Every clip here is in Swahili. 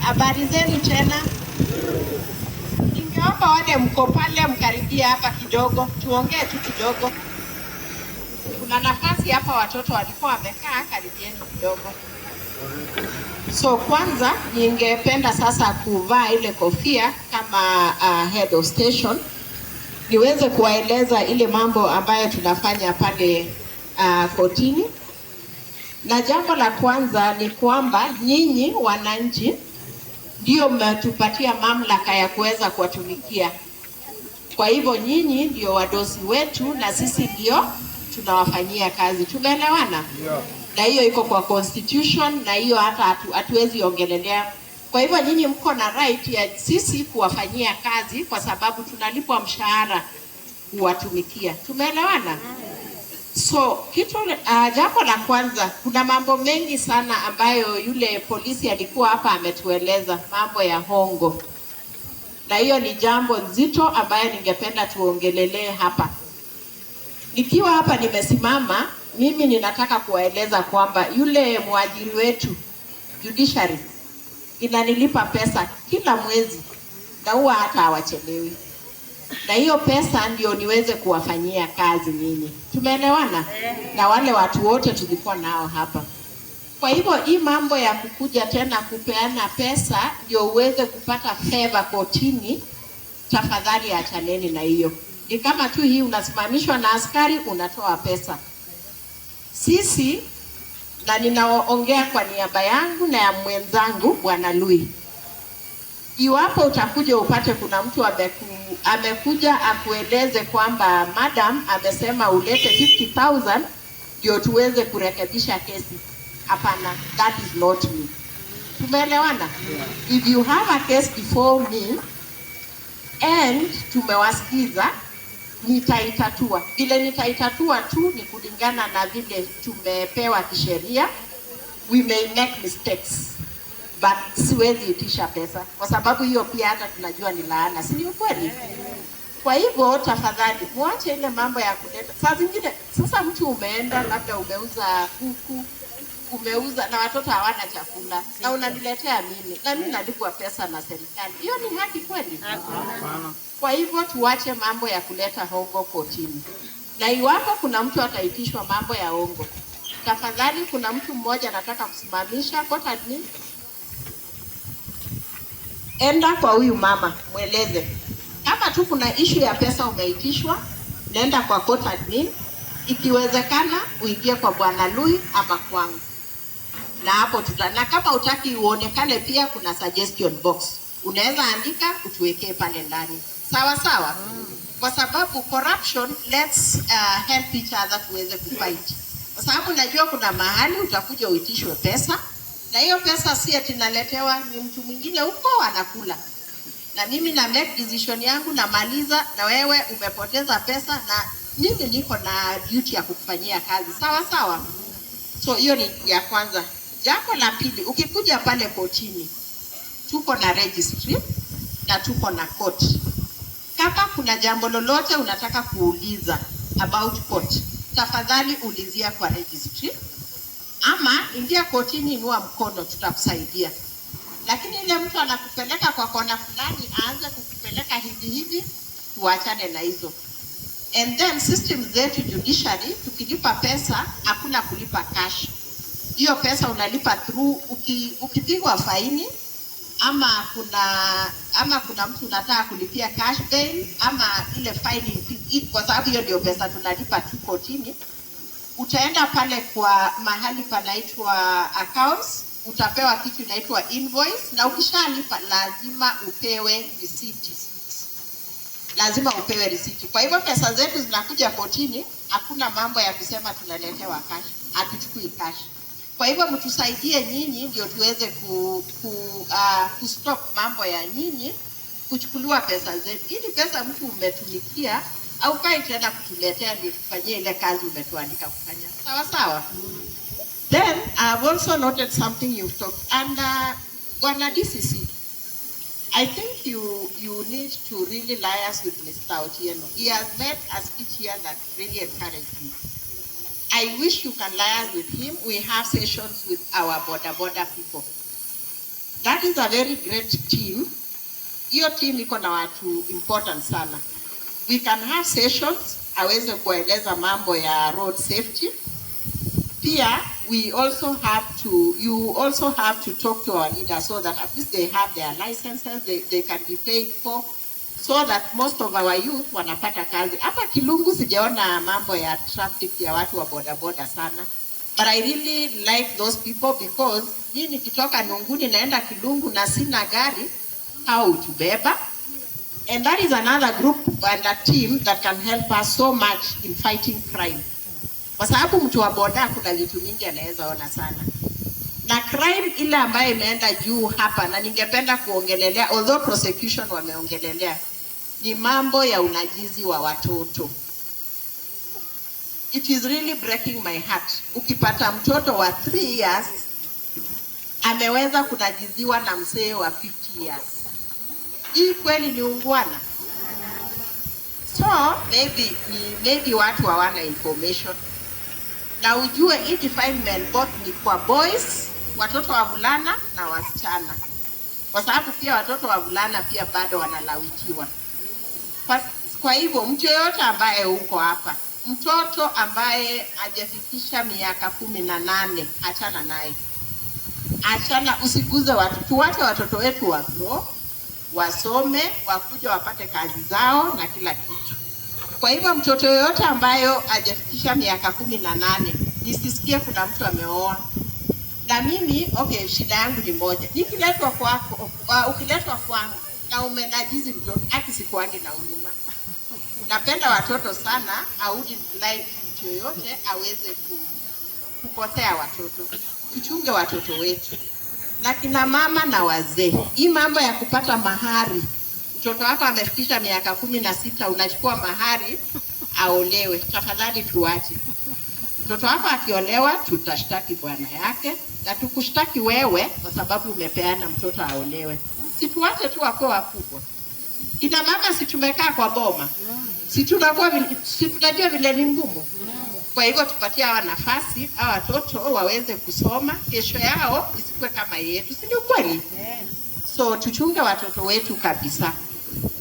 Habari zenu tena. Ningeomba wale mko pale mkaribia hapa kidogo, tuongee tu kidogo. Kuna nafasi hapa, watoto walikuwa wamekaa, karibieni kidogo. So kwanza ningependa sasa kuvaa ile kofia kama head of station niweze kuwaeleza ile mambo ambayo tunafanya pale kotini. Na jambo la kwanza ni kwamba nyinyi wananchi ndio mmetupatia mamlaka ya kuweza kuwatumikia. Kwa hivyo nyinyi ndio wadosi wetu na sisi ndio tunawafanyia kazi. Tumeelewana? Na hiyo iko kwa constitution na hiyo hata hatuwezi ongelelea. Kwa hivyo nyinyi mko na right ya sisi kuwafanyia kazi kwa sababu tunalipwa mshahara kuwatumikia. Tumeelewana? So kitu jambo la kwanza, kuna mambo mengi sana ambayo yule polisi alikuwa hapa ametueleza mambo ya hongo, na hiyo ni jambo nzito ambayo ningependa tuongelelee hapa. Nikiwa hapa nimesimama, mimi ninataka kuwaeleza kwamba yule mwajiri wetu judiciary inanilipa pesa kila mwezi na huwa hata hawachelewi, na hiyo pesa ndio niweze kuwafanyia kazi nyinyi. Tumeelewana? Na wale watu wote tulikuwa nao hapa. Kwa hivyo hii mambo ya kukuja tena kupeana pesa ndio uweze kupata favor kotini, tafadhali achaneni na hiyo. Ni kama tu hii unasimamishwa na askari unatoa pesa. Sisi, na ninaongea kwa niaba yangu na ya mwenzangu Bwana Lui, iwapo utakuja upate kuna mtu amekuja akueleze kwamba madam amesema ulete 50,000 ndio tuweze kurekebisha kesi, hapana, that is not me. Tumeelewana? If you have a case before me and tumewasikiza, nitaitatua. Vile nitaitatua tu ni kulingana na vile tumepewa kisheria. We may make mistakes, but siwezi itisha pesa kwa sababu hiyo pia hata tunajua ni laana, si ni ukweli? Kwa hivyo tafadhali muache ile mambo ya kuleta saa zingine. Sasa mtu umeenda labda umeuza kuku, umeuza na watoto hawana chakula, na unaniletea mimi, na mimi nalipwa pesa na serikali. Hiyo ni haki kweli? Kwa hivyo tuache mambo ya kuleta hongo kotini, na iwapo kuna mtu ataitishwa mambo ya hongo, tafadhali, kuna mtu mmoja anataka kusimamisha court admin, enda kwa huyu mama mweleze kama tu kuna issue ya pesa umeitishwa, nenda kwa court admin, ikiwezekana uingie kwa Bwana Lui ama kwangu, na hapo tuta, na kama utaki uonekane pia kuna suggestion box unaweza andika utuwekee pale ndani, sawa sawa, kwa sababu corruption, let's help each other tuweze kufight, kwa sababu najua kuna mahali utakuja uitishwe pesa, na hiyo pesa si ati naletewa, ni mtu mwingine huko anakula na mimi na make decision yangu namaliza, na wewe umepoteza pesa, na mimi niko na duty ya kukufanyia kazi sawa sawa. So hiyo ni ya kwanza. Jambo la pili, ukikuja pale kotini, tuko na registry na tuko na court. Kama kuna jambo lolote unataka kuuliza about court, tafadhali ulizia kwa registry ama ingia kotini, inua mkono, tutakusaidia. Lakini ile mtu anakupeleka kwa kona fulani, aanze kukupeleka hivi hivi, tuachane na hizo. And then system zetu judiciary, tukilipa pesa hakuna kulipa cash. Hiyo pesa unalipa through ukipigwa faini ama kuna mtu unataka kulipia cash bail ama ile filing fee, kwa sababu hiyo ndio pesa tunalipa tu kotini. Utaenda pale kwa mahali panaitwa accounts, utapewa kitu inaitwa invoice, na ukishalipa lazima upewe receipt, lazima upewe risiti. Kwa hivyo pesa zetu zinakuja kotini, hakuna mambo ya kusema tunaletewa cash, hatuchukui cash. Kwa hivyo mtusaidie nyinyi ndio tuweze ku stop mambo ya nyinyi kuchukuliwa pesa zetu, ili pesa mtu umetumikia au kai tena kutuletea ndio tufanyie ile kazi umetuandika kufanya. Sawa sawa. Then I've also noted something you've talked and Bwana DCC, I think you need to really liaise with Mr. Otieno. He has made a speech here that really encouraged me. I wish you can liaise with him. We have sessions with our boda boda people. That is a very great team. Hiyo team iko na watu important sana. We can have sessions aweze kueleza mambo ya road safety. Pia we also have to you also have to talk to our leaders so that at least they have their licenses, they can be paid for, so that most of our youth wanapata kazi. Hapa Kilungu sijaona mambo ya traffic ya watu wa bodaboda sana. But I really like those people because mi nikitoka Nunguni naenda Kilungu na sina gari, hao hutubeba. And that is another group and a team that can help us so much in fighting crime. Kwa sababu mtu wa boda kuna vitu mingi anaweza ona sana. Na crime ile ambayo imeenda juu hapa na ningependa kuongelelea, although prosecution wameongelelea, ni mambo ya unajizi wa watoto. It is really breaking my heart. Ukipata mtoto wa 3 years ameweza kunajiziwa na mzee wa 50 years. Hii kweli ni ungwana? So maybe watu hawana information. Na ujue hii defilement both ni kwa boys, watoto wa vulana na wasichana, kwa sababu pia watoto wa vulana pia bado wanalawitiwa. Kwa hivyo mtu yeyote ambaye uko hapa, mtoto ambaye hajafikisha miaka 18, achana naye, achana, usiguze watu, tuwache watoto wetu wa grow, wasome, wakuja wapate kazi zao na kila kitu. Kwa hivyo mtoto yoyote ambayo hajafikisha miaka 18, nisisikie kuna mtu ameoa. Na mimi okay, shida yangu ni moja, nikiletwa kwako, ukiletwa kwangu na umenajizi mtoto, haki sikuangi na huruma. Napenda watoto sana, I wouldn't like mtu yoyote aweze kukosea watoto. Tuchunge watoto wetu na kina mama na wazee. Hii mambo ya kupata mahari, mtoto wako amefikisha miaka 16, unachukua mahari aolewe, tafadhali tuache. Mtoto wako akiolewa, tutashtaki bwana yake na tukushtaki wewe kwa sababu umepeana mtoto aolewe. Si tuache tu wakuwe wakubwa. Kina mama, si tumekaa kwa boma, si tunakuwa si tunajua vile ni ngumu. Kwa hivyo tupatie hawa nafasi, hawa watoto waweze kusoma, kesho yao isikuwe kama yetu, si ni ukweli? So tuchunge watoto wetu kabisa.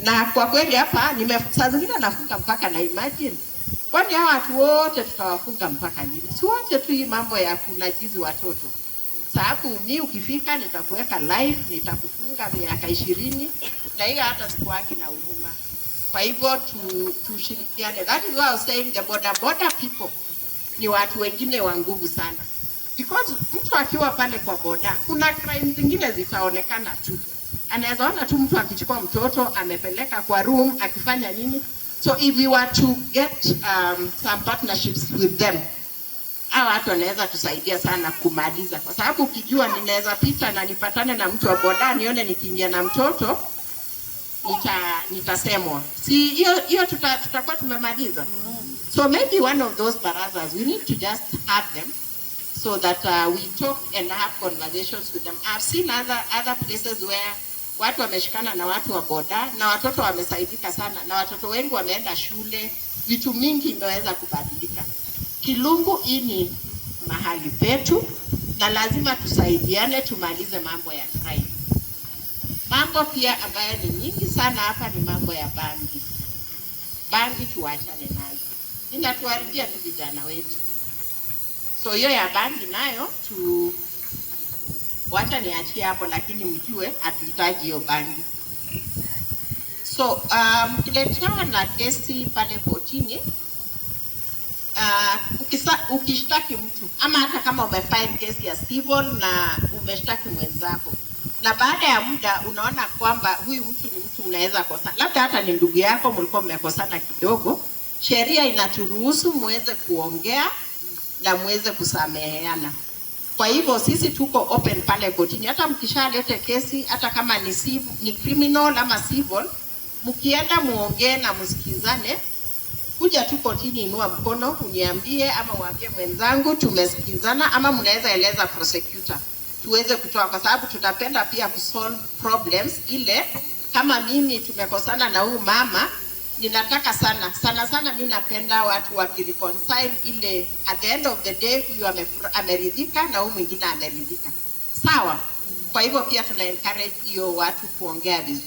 Na kwa kweli hapa saa zingine nafunga mpaka na imagine, kwani hawa watu wote tutawafunga mpaka lini? Si wache tu hii mambo ya kunajizi watoto. Sababu mi ukifika nitakuweka live, nitakufunga miaka 20 na hiyo hata sikuangi na huruma. Kwa hivyo tushirikiane. That is why I was saying the boda boda people ni watu wengine wa nguvu sana. Because mtu akiwa pale kwa boda, kuna crime zingine zitaonekana tu. Anaweza ona tu mtu akichukua mtoto amepeleka kwa room akifanya nini. So if we were to get some partnerships with them, hawa watu wanaweza tusaidia sana kumaliza, kwa sababu ukijua ninaweza pita na nipatane na mtu wa boda nione nikiingia na mtoto nitasemwa. Si hiyo tutakuwa tumemaliza. So maybe one of those barazas we need to just have them so that we talk and have conversations with them. I've seen other places where watu wameshikana na watu wa boda na watoto wamesaidika sana, na watoto wengi wameenda shule, vitu mingi imeweza kubadilika. Kilungu hii ni mahali petu na lazima tusaidiane tumalize mambo ya crime. Mambo pia ambayo ni nyingi sana hapa ni mambo ya bangi. Bangi tuachane nayo, inatuharibia tu vijana wetu. So hiyo ya bangi nayo tu wacha niachie hapo, lakini mjue hatuhitaji hiyo bangi. So mkiletewa na kesi pale kotini, ukishtaki mtu ama hata kama umefile kesi ya civil na umeshtaki mwenzako, na baada ya muda unaona kwamba huyu mtu ni mtu mnaweza kosa, labda hata ni ndugu yako, mlikuwa mmekosana kidogo, sheria inaturuhusu muweze kuongea na muweze kusameheana. Kwa hivyo sisi tuko open pale kotini, hata mkishalete kesi, hata kama ni civil, ni criminal ama civil, mkienda muongee na msikizane, kuja tu kotini, inua mkono uniambie ama uambie mwenzangu tumesikizana, ama mnaweza eleza prosecutor tuweze kutoa, kwa sababu tunapenda pia kusolve problems ile. Kama mimi tumekosana na huyu mama, ninataka sana sana sana, mimi napenda watu wakireconcile ile at the end of the day, huyu ameridhika na huyu mwingine ameridhika, sawa. Kwa Kwa hivyo pia tuna encourage hiyo watu kuongea vizuri.